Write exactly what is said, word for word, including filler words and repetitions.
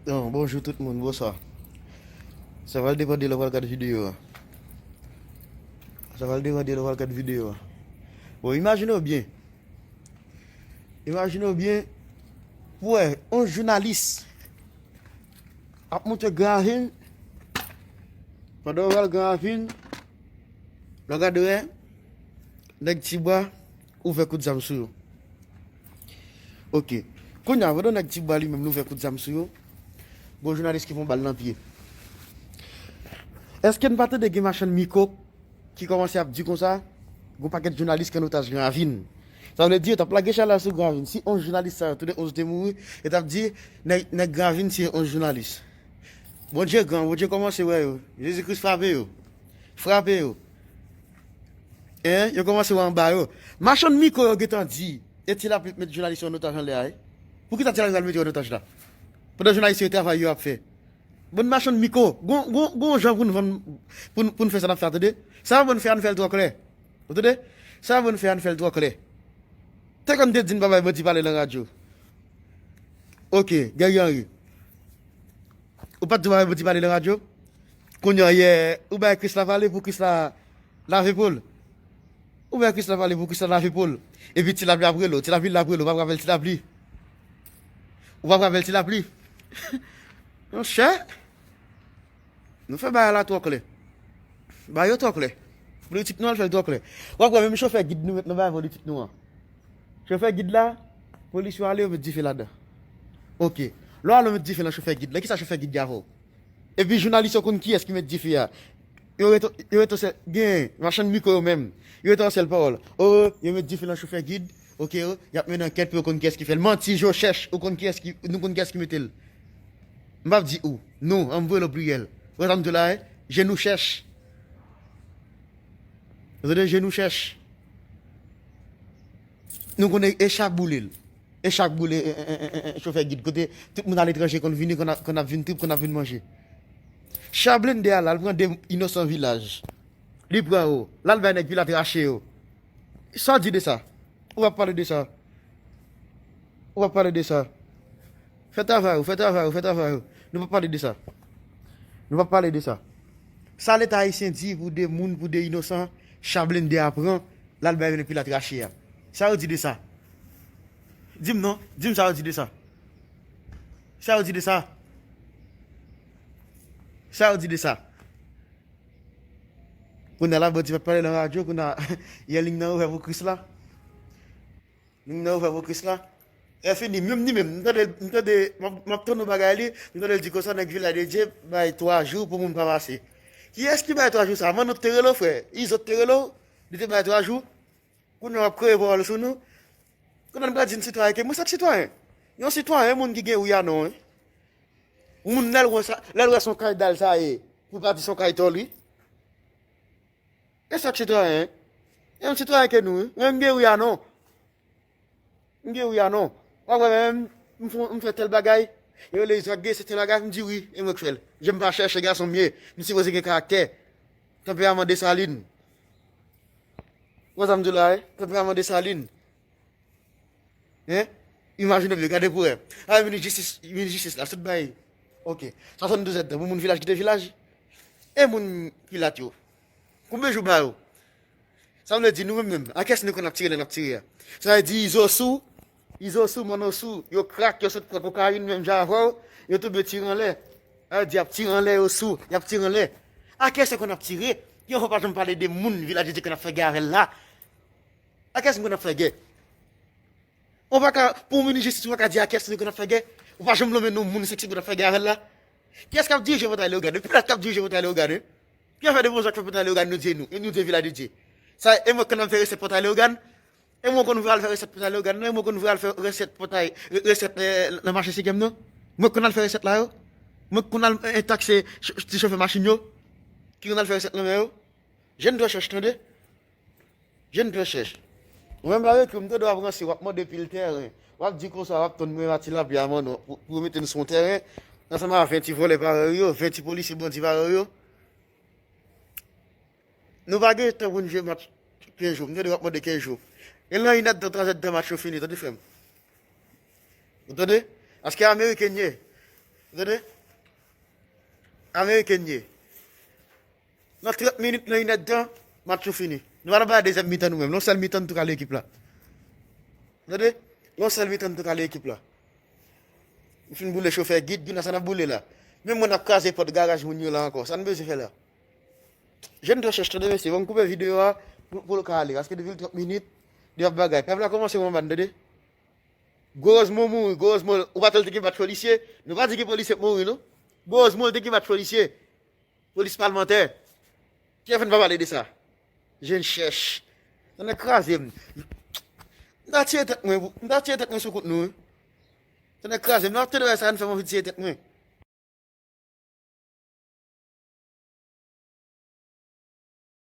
Bon, bonjou tout moun, bonswa. Sa va depann de lè w pral gad videyo a. Sa va depann de lè w pral gad videyo a. Bon, imajine w byen. Imajine w byen, pou wè, yon jounalis ap monte Gran Ravin, pandan w pral Gran Ravin, lè w gade wè, nèg Tibwa ouvè kout zam sou yo. Ok. Kounye a, pandan nèg Tibwa li menm li ouvè kout zam sou yo, gon jounalis ki pran bal nan pye. Èske n pa tande gen machann mikwo ki kòmanse ap di konsa, gon pakèt jounalis ki an otaj Gran Ravin? Sa vle di yo t ap lage chalè sou Gran Ravin. Si onz jounalis sa yo, toude onz te mouri, yo t ap di nèg, nèg Gran Ravin tiye onz jounalis. Bondye gran, Bondye kòmanse wè yo. Jezi Kris frape yo. Frape yo. Hein? Yo kòmanse wè anba yo. Machann mikwo yo gentan di, e Ti Lapli met jounalis yo an otaj anlè a, wi. Poukisa Ti Lapli pral mete yo an otaj la? Pandan jounalis yo travay yo ap fè. Bann machann mikwo, gon, gon, gon jan pou n vann, pou n, pou n fè sa n ap fè a, tande? Sa yo ban n fè a, n fè l twò klè. Ou tande? Sa yo ban n fè a, n fè l twò klè. Te konn te di n pa bay bandi pale nan radyo. Ok, Guerrier Henry. Ou pa t di w pa bay bandi pale nan radyo? Kounye a, yè, ou bay Krisla pale pou Krisla lave po l. Ou bay Krisla pale pou Krisla lave po l. Epi Ti Lapli ap rele w. Ti Lapli ap rele w. Ou p ap rapèl Ti Lapli. Ou p ap rapèl Ti Lapli. Monchè. Nou fè bagay la twò klè. Bagay yo twò klè. Politik nou an fè l twò klè. W ap wè menm chofè gid nou met nan bagay politik nou an. Chofè gid la, polis yo ale yo met dife ladan. Ok. Lè w ale w met dife nan chofè gid la, kisa chofè gid gen avè w? Epi jounalis yo konn kiyès ki met dife a. Yo rete, yo rete sèl, gen machann mikwo yo menm. Yo rete yon sèl pawòl. O, yo met dife nan chofè gid. Ok, o, y ap mennen ankèt pou yo konn kiyès ki fè l. Manti, je cherche, ou konn kiyès ki, nou konn kiyès ki mete l. M p ap di ou. Nou, an m voye l o pliyèl. Ou wè sa m di w la, e? Je nous cherche. Ou tande? Je nous cherche. Nou konnen e chak boule l. E chak boule, e, e, e, e, e, chofè gid. Kote tout moun aletranje konn vini, konn ap, konn ap vin trip, konn ap vin manje. Cha blende a la, l pran de inosan vilaj. Li pran yo. L al bay nèg pilat rache yo. Sa w di de sa? Ou p ap pale de sa. Ou p ap pale de sa. Fè travay ou, fè travay ou, fè travay ou. Nou p ap pale de sa. Nou p ap pale de sa. Sa Leta ayisyen di pou de moun, pou de inosan, cha blende a pran, l al bay nèg pilat rache a. Sa yo di de sa? Di m non, di m sa yo di de sa. Sa yo di de sa? Sa yo di de sa? Kounye a la, bandi pa t pale nan radyo, kounye a, yè liy nan ouvè pou Krisla. Liy nan ouvè pou Krisla. E fini, menm li menm, m tande, m tande, m ap, m ap tann yon bagay li, m tande l di konsa, nèg Vilaj de Dye bay twa jou pou moun pa pase. Kiyès ki bay twa jou sa? Manno te rele w, frè. Izo te rele w, li te bay twa jou. Kounye a w ap kreye pawòl sou nou. Kounye a n pral di n sitwayen ke mwen, se sitwayen. Yon sitwayen, moun ki gen wi a non, wi. Yon moun lè l wè sa, lè l wè se yon kay dal sa ye, pou pa di se yon kay tòl, wi. E sa k sitwayen, wi. E yon sitwayen ke nou, wi. Mwen m gen wi a non. M gen wi a non. W ap wè menm, m fè, m fè tèl bagay. Yo rele Izo ap gen sèten bagay, m di wi, e mwen k fè l. Je m pa chèche gason m ye. M sipoze gen karaktè. Tanperaman Desalin. Ou wè sa m di w la, wi? Tanperaman Desalin. Hein? Imajine w byen, gade pou wè. A, minis jistis, minis jistis la, sot bay. Ok. Swasanndouz èdtan pou moun Vilaj kite Vilaj. E moun pilat yo. Konbyen jou ba yo? Sa vle di nou menm menm, a kiyès nou konn ap tire lè n ap tire a? Sa vle di Izo sou, Izo sou, Manno sou, yo krak, yo sot pran kokayin menm jan avè w, yo tonbe tire anlè. Sa vle di y ap tire anlè, yo sou, y ap tire anlè. A kiyès yo konn ap tire? Yon fwa pa janm pale de moun Vilaj de Dye konn ap fè gè avè l la. A kiyès m konn ap fè gè? Ou pa ka, pou yon minis jistis, ou pa ka di a kiyès nou konn ap fè gè? Ou pa janm lonmen non moun seksi konn ap fè gè avè l la? Kiyès k ap dirije Pòtay Leyogàn? Pilat k ap dirije Pòtay Leyogàn, wi. Ki afè de Bondye k fè Pòtay Leyogàn, nou di nou, e nou di Vilaj de Dye? Sa, e mwen k konn al fè resèt Pòtay Leyogàn? E mwen konn vre al fè resèt Pòtay Leyogàn, non? E mwen konn vre al fè resèt Pòtay, re-, resèt, eh, nan mache Senkyèm, non? Mwen konn al fè resèt la yo? Mwen konn al, eh, takse ch-, ti chofè machin yo? Ki konn al fè resèt nan men yo? Je n trè chèch, tande. Je n trè chèch. Ou menm la, yo ekri w, m tande w ap ranse, w ap mande pil tèren. W ap di konsa, w ap tann mwen Matilapli a Manno pou, pou yo mete n sou yon tèren, ansanm a ven ti vòlè parèy ou yo, ven ti polisye bandi parèy ou yo. Nou pa gen tan pou n jwe match kenz jou. M tande w ap mande kenz jou. E nan inèdtan, twa zèdtan match yo fini, tande frè m. Ou tande? Paske ameriken ye. Tande? Ameriken ye. Nan trant minit, nan inèdtan, match yo fini. Nou pa nan bay dezyèm mitan nou menm. Nan sèl mitan nou tou kale ekip la. Tande? Nan sèl mitan nou tou kale ekip la. Nou fin boule chofè gid, gid nan sa n ap boule la. Menm mwen n ap kraze pòt garaj moun yo la ankò. Sa n bezwen fè la? Jèn trè chèch, tande mesye, ban m koupe videyo a pou, pou l ka ale. Paske depi l trant minit, li ap bagay. Pèp la kòmanse wè anba n, tande? Gwo Rozmo mouri, gwo Rozmo, ou pa tande te gen bat polisye? Nou pa di gen polisye k mouri, non? Gwo Rozmo te gen bat polisye. Polis palmantè. Kiyès fè n pa pale de sa? Jèn chèch. Sa nan kraze m. M ta tiye tèt mwen, m ta tiye tèt mwen sou kont nou, wi. Sa nan kraze m. Nan tande sa, n fè m anvi tiye tèt mwen.